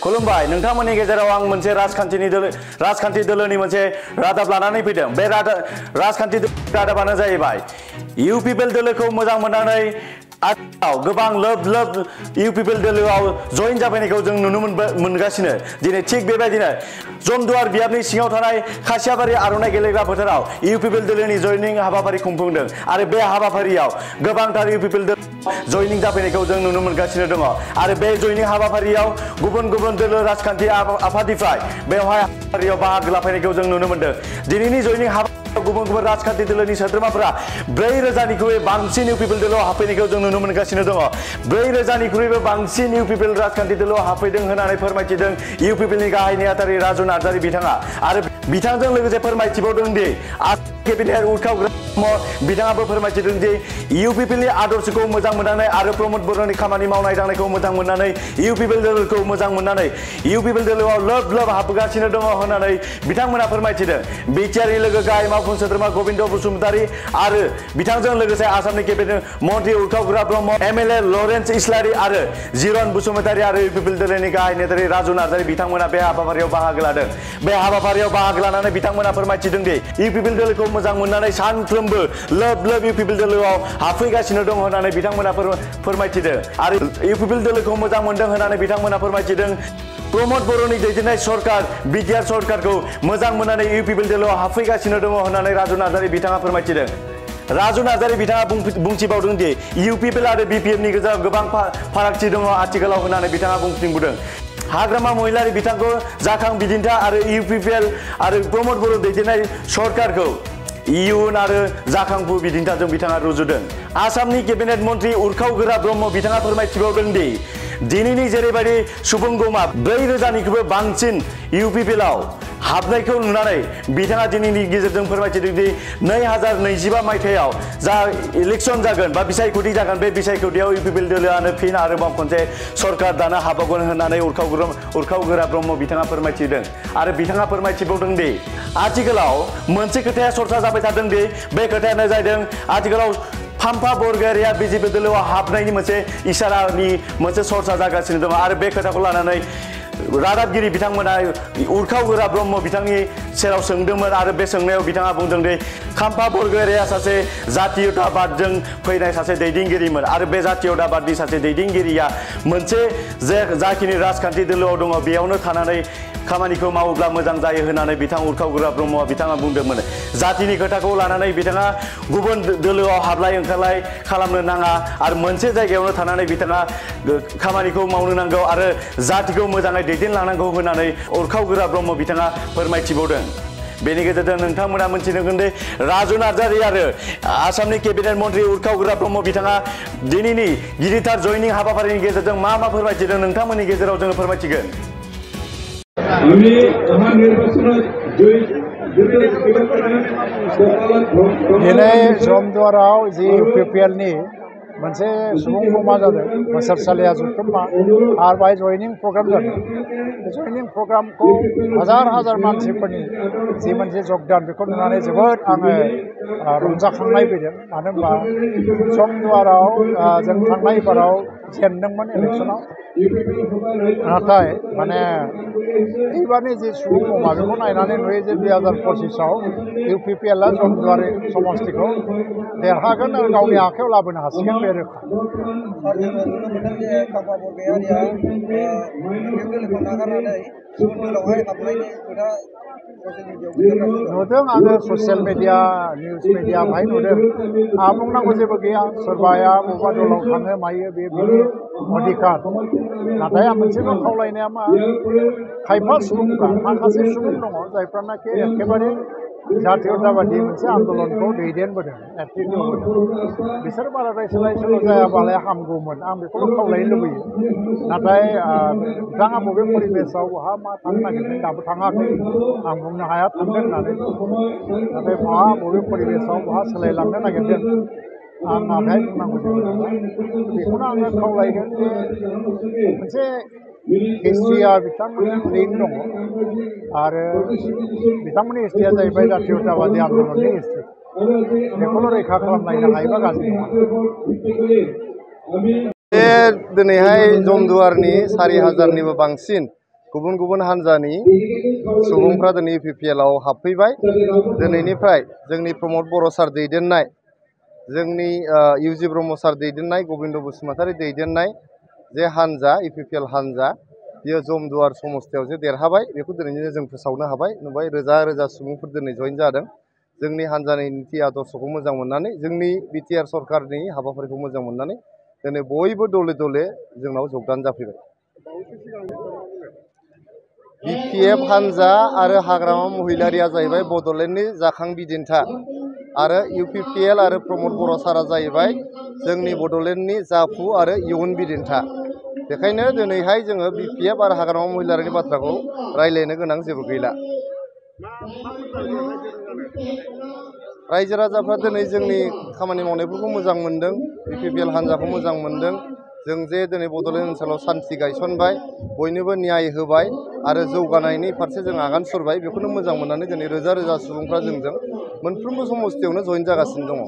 खुलुमबाय नोंथांमोननि गेजेराव आं मोनसे राजखान्थि दोलोनि मोनसे रादाब लानानै फैदों। बे राजखान्थि रादाबानो जाहैबाय इउ पिपल दोलोखौ मोजां मोननानै आथिखालाव गोबां लोब इउ पिपल दोलोआव जइन जाफैनायखौ जों नुनो मोनगासिनो। दिनै थिग बेबायदिनो जमदुवार बियाबनि सिङाव थानाय खासियाबारि आर'नाइ गेलेग्रा फोथाराव इउ पिपल दोलोनि जयनिं हाबाफारि खुंफुंदों आरो बे हाबाफारियाव गोबांथार इउ पिपल जयनिं जाफैनायखौ जों नुनो मोनगासिनो दङ आरो बे जयनिं हाबाफारियाव गुबुन दोलो राजखान्थि आफादनिफ्राय बेवहाय हाबाफारियाव बाहागो लाफैनायखौ जों नुनो मोनदों। दिनैनि जयनिं हाबाफारियाव गुबुन राजखान्थि दोलोनि सोद्रोमाफोरा 4,000निख्रुइ बांसिन इउ पिपल दोलोआव हाबफैनायखौ जों नुनो मोनगासिनो दङ। 4,000निख्रुइबो बांसिन इउ पिपल राजखान्थि दोलोआव हाबफैदों होननानै फोरमायथिदों इउ पिपलनि गाहाय नेहाथारि राजु नार्जारि बिथाङा आरो बिथांजों लोगोसे फोरमायथिबावदों दि केबिनेट उर्खाव बिथाङाबो फोरमायथिदों दि इउ पिपलनि आदर्शखौ मोजां मोननानै आरो प्रमद बर'नि खामानि मावनाय दांनायखौ मोजां मोननानै इउ पिपल दोलोखौ मोजां मोननानै इउ पिपल दोलोआव लोब हाबगासिनो दङ होननानै बिथांमोना फोरमायथिदों। बिटिआरनि लोगो गाहाय मावफुं सोद्रोमा गबिन्द बसुमतारी आरो बिथांजों लोगोसे आसामनि केबिनेट मन्त्रि उर्खाव ब्रह्म, एमएलए लरेन्स इस्लारि आरो जिरन बसुमतारी आरो इउ पिपल दोलोनि गाहाय नेहाथारि राजु नार्जारि बिथांमोना बे हाबाफारियाव बाहागो लादों। बे हाबाफारियाव बाहागो लानानै बिथांमोना फोरमायथिदों दि इउ पिपल दोलोखौ मोजां मोननानै सानफ्रोमबो लोब इउ पिपल दोलोआव हाबफैगासिनो दं होननानै बिथांमोना फोरमायथिदों आरो इउ पिपल दोलोखौ मोजां मोनदों होननानै बिथांमोना फोरमायथिदों। प्रमद बर'नि दैदेननाय सरकार बिटिआर सरकारखौ मोजां मोननानै इउ पिपल दोलोआव हाबफैगासिनो दङ होननानै राजु नार्जारि बिथाङा फोरमायथिदों। राजु नार्जारि बिथाङा बुंथिबावदों दि इउ पिपल आरो बिपिएफनि गेजेराव गोबां फारागथि दङ आथिखालाव होननानै बिथाङा बुंथिबोदों। हाग्रामा महिलारि बिथांखौ जाखां बिदिन्था आरो इउ पिपल आरो प्रमद बर' दैदेननाय सरकारखौ इयुन आरो जाखांफु बिदिन्थाजों बिथाङा रुजुदों। आसामनि केबिनेट मन्त्रि उर्खाव ब्रह्म बिथाङा फोरमायथिबावदों दि दिनैनि जेरैबायदि सुबुं गमा 4,000निख्रुइबो बांसिन इउ पिपलआव हाबनायखौ नुनानै बिथाङा दिनैनि गेजेरजों फोरमायथिदों दि 2025 मायथाइयाव जा इलेक्सन जागोन बा बिसायख'थि जागोन बे बिसायख'थियाव इउ पिपल दोलोआनो फिन आरोबाव खनसे सरकार दानो हाबावगोन होननानै उर्खाव ब्रह्म बिथाङा फोरमायथिदों आरो बिथाङा फोरमायथिबावदों दि आथिखालाव मोनसे खोथाया सरसा जाबाय थादों दि बे खोथायानो जादों आथिखालाव फाम्फा बरगयारिया बिजेपि दोलोआव हाबनायनि मोनसे इसारानि मोनसे सरसा जागासिनो दङ आरो बे खोथाखौ लानानै रादाबगिरि बिथांमोना उर्खाव ब्रह्म बिथांनि सेराव सोंदोंमोन आरो बे सोंनायाव बिथाङा बुंदों दि फाम्फा बरगयारिया सासे जातीयताबादजों फैनाय सासे दैदेनगिरिमोन आरो बे जातीयताबादनि सासे दैदेनगिरिया मोनसे जाखिनि राजखान्थि दोलोआव दङ बेयावनो थानानै खामानिखौ मावोब्ला मोजां जायो होननानै बिथां उर्खाव ब्रह्मआ बिथाङा बुंदोंमोन। जातिनि खोथाखौ लानानै बिथाङा गुबुन दोलोआव हाबलाय ओंखारलाय खालामनो नाङा आरो मोनसे जायगायावनो थानानै बिथाङा खामानिखौ मावनो नांगौ आरो जातिखौ मोजाङै दैदेनलांनांगौ होननानै उर्खाव ब्रह्म बिथाङा फोरमायथिबावदों। बेनि गेजेरजों नोंथांमोना मोनथिनांगोन दि राजु नार्जारि आरो आसामनि केबिनेट मन्त्रि उर्खाव ब्रह्म बिथाङा दिनैनि गिदिरथार जयनिं हाबाफारिनि गेजेरजों मा फोरमायथिदों नोंथांमोननि गेजेराव जोङो फोरमायथिगोन। दिनै जमदुवाराव जि इउ पिपिएलनि मोनसे सुबुं गमा जादों बोसोरसालिया जुथुम्मा आरो बाहाय जयनिं प्रग्राम जादों। बे जयनिं प्रग्रामखौ हाजार मानसिफोरनि जि मोनसे जगदान बेखौ नुनानै जोबोद आङो रंजाखांनाय फैदों। मानो होनबा जमदुवाराव जों थांनाय बाराव जेनदोंमोन इलेक्सनाव, नाथाय माने এইবারनि जे सुबुं गमा बेखौ नायनानै नुयो जे 2025आव इउ पिपिएलआ जमदुवार समस्तिखौ देरहागोन आरो गावनि आखायाव लाबोनो हासिगोन बे रोखा। नुदों आङो ससियेल मिडिया निउज मिडिया बाहाय नुदों। आंहा बुंनांगौ जेबो गैया, सोरबाया बबेबा दलाव थाङो मायो बे बिनि अधिकार। नाथाय आं मोनसेबो खावलायनाया मा, खायफा सुबुंफ्रा माखासे सुबुं दङ जायफ्रानाखि एखेबारे जातीयताबादि मोनसे आन्दलनखौ दैदेनबोदों, नेतृत्व होबोदों। बिसोर बाराद्राय सोलाय सोल' जायाबालाय हामगौमोन, आं बेखौल' खावलायनो लुबैयो। नाथाय बिथाङा बबे परिबेसाव बहा मा थांनो नागिरदों दाबो थाङाखै, आं बुंनो हाया थांगोन होननानै। नाथाय बबे परिबेसाव बहा सोलायलांनो नागिरदों आं माबेहाय बुंनांगौ जेबो नङा। बेखौनो आङो खावलायगोन जे मोनसे हिस्ट्रिया बिथांमोननि लिंक दङ आरो बिथांमोननि हिस्ट्रिया जाहैबाय जातीयताबादि आन्दलननि हिस्ट्रि। बेखौल' रैखा खालामलायनो हायोबा गाज्रि नङा। दिनैहाय जमदुवारनि 4,000निबो बांसिन गुबुन गुबुन हान्जानि सुबुंफ्रा दिनै UPPL आव हाबफैबाय। दिनैनिफ्राय जोंनि प्रमद बर' सार दैदेननाय, जोंनि UG ब्रह्म सार दैदेननाय, गबिन्द बसुमतारी दैदेननाय जे हान्जा UPPL हान्जा, बियो जमदुवार समस्तियाव जे देरहाबाय, बेखौ दिनैनो जों फोसावनो हाबाय। नुबाय रोजा रोजा सुबुंफोर दिनै जइन जादों। जोंनि हान्जानि नीति आदर्शखौ मोजां मोननानै, जोंनि BTR सरकारनि हाबाफारिखौ मोजां मोननानै दिनै बयबो दले दले जोंनाव जगदान जाफैबाय। BPF हान्जा आरो हाग्रामा महिलारिया जाहैबाय बड'लेण्डनि जाखां बिदिन्था, आरो UPPL आरो प्रमद बर' सारा जाहैबाय जोंनि बड'लेण्डनि जाफु आरो इयुन बिदिन्था। बेखायनो दिनैहाय जोङो BPF आरो हाग्रामा महिलारिनि बाथ्राखौ रायज्लायनो गोनां जेबो गैला। रायजो राजाफ्रा दिनै जोंनि खामानि मावनायफोरखौ मोजां मोनदों, UPPL हान्जाखौ मोजां मोनदों। जों जे दिनै बड'लेण्ड ओनसोलाव सान्थि गायसनबाय, बयनोबो न्याय होबाय आरो जौगानायनि फारसे जों आगान सुरबाय, बेखौनो मोजां मोननानै दिनै रोजा रोजा सुबुंफ्रा जोंजों मोनफ्रोमबो समस्तियावनो जइन जागासिनो दङ।